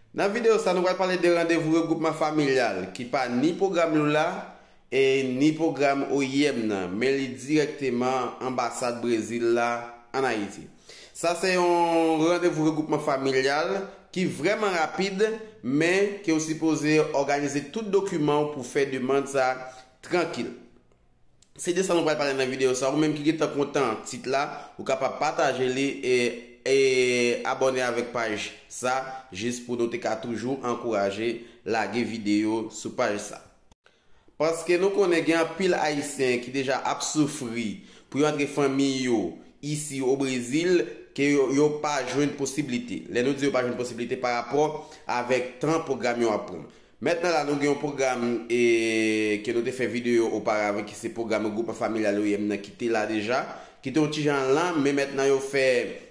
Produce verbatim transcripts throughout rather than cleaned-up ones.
Nan videyo sa, nou pral pale de randevou regroupman familyal ki pa ni pwogram Lula e ni pwogram O I M nan, men li dirèkteman anbasad Brezil la ann Ayiti. Sa se yon randevou regroupman familyal ki vrèman rapid, men ke w sipoze òganize tout dokiman w pou fè demann sa trankil. Se de sa nou pral pale nan videyo sa. Ou menm ki gentan kontan tit la, ou kapab pataje li e, e abòne avèk paj sa, jis pou nou te ka toujou ankouraje lage videyo sou paj sa. Paske nou konnen gen anpil Ayisyen ki deja ap soufri pou yo antre fanmi yo isi o Brezil, ke yo, yo pa jwenn posiblite. Lè nou di yo pa jwenn posiblite, pa rapò avèk tan pwogram yo ap pran. Mentnan la, nou gen yon pwogram e, ke nou te fè videyo oparavan, ki se pwogram regroupman familyal O I M nan ki te la deja, ki te yon ti jan lan, men mentnan yo fè,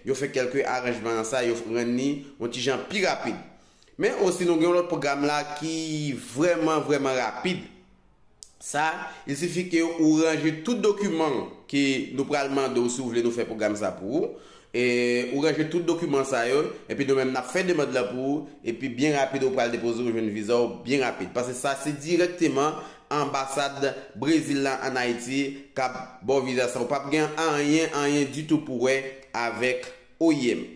yo fè kèlke aranjman nan sa, yo rann li yon ti jan pi rapid. Men osi, nou gen yon lòt pwogram la ki vrèman, vrèman rapid. Sa, il sifi ke ou ranje tout dokiman ke nou pral mande w si w vle nou fè pwogram sa pou ou. E, ou ranje tout dokiman sa yo, epi nou menm n ap fè demann lan pou ou, epi byen rapid ou pral depoze, ou jwenn viza w byen rapid. Paske sa se dirèkteman anbasad Brezil la ann Ayiti k ap ba w viza sa. Ou p ap gen anyen, anyen ditou pou wè avèk O I M.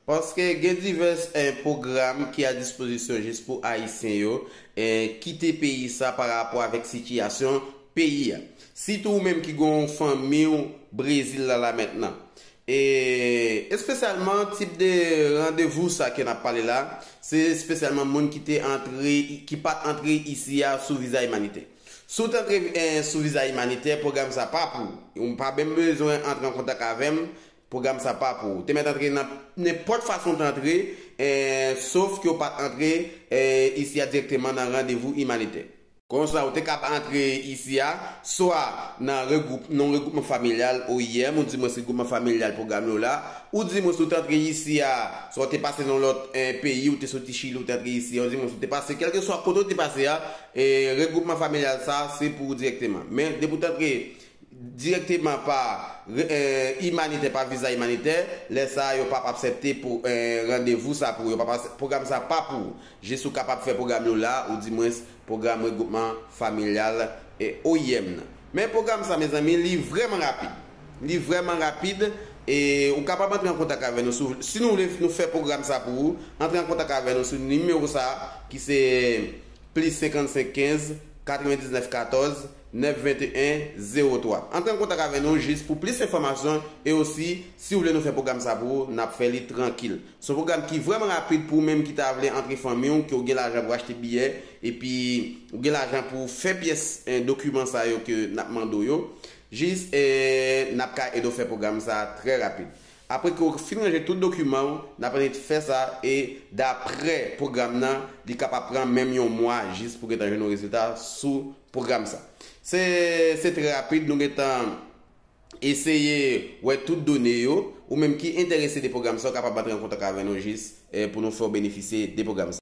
Paske gen divès, eh, pwogram ki a dispozisyon jis pou Ayisyen yo, eh, kite peyi sa pa rapò avèk sitiyasyon peyi a. Sitou ou menm ki gen yon fanmi w Brezil la, la mentnan. E espesyalman tip de randevou sa ke n ap pale la, se espesyalman moun ki te antre, ki pa t antre isi a sou viza imanitè. Si w t antre, eh, sou viza imanitè, pwogram sa pa pou ou. Ou pa menm bezwen antre an kontak avè m, pwogram sa pa pou ou. Ou te mèt antre nan nenpòt fason w t antre, eh, sof ke w pa t antre, eh, isi a dirèkteman nan randevou imanitè. Konsa, ou te kab antre isi a, swa nan regwoup, nan regroupman familyal O I M, ou di mwen se regroupman familyal pwogram yo la, ou di mwen si w t antre isi a, swa w te pase nan lòt, eh, peyi, ou te soti Chili, ou te antre isi a, ou di mwen si w te pase, kèlkeswa kote w te pase a, eh, regroupman familyal sa, se pou ou dirèkteman. Men, depi w t antre dirèkteman pa re- eh, imanitè, pa viza imanitè, lè sa a, yo p ap aksepte pou, eh, randevou sa pou ou, yo p ap aksep- pwogram sa pa pou ou. Jis ou kapab fè pwogram yo la, ou di mwens pwogram regroupman familyal e O I M nan. Men pwogram sa, mezanmi, li vrèman rapid. Li vrèman rapid e ou kapab antre an kontak avè nou. Si, si nou vle nou fè pwogram sa pou ou, antre an kontak avè nou sou nimewo sa ki se plis senkannsenk kenz, katrevendiznèf katòz, nèf venteyen, zewo twa. Antre an kontak avè nou jis pou plis enfòmasyon e osi, si w vle nou fè pwogram sa pou ou, n ap fè li trankil. Se yon pwogram ki vrèman rapid pou ou menm ki ta vle antre fanmi w, ke w gen lajan pou achte biyè, epi ou gen lajan pou fè pyès, eh, dokiman sa yo ke n ap mande w yo. Jis, eh, n ap ka ede w fè pwogram sa trè rapid. Apre ke w fin ranje tout dokiman w, n ap annik fè sa e daprè pwogram nan, li kapab pran menm yon mwa jis pou gentan jwenn yon rezilta sou pwogram sa. Se, se trè rapid, nou gentan eseye wè tout done yo. Ou menm ki enterese de pwogram sa, w kapab antre an kontak avè nou jis, eh, pou nou fè w benefisye de pwogram sa.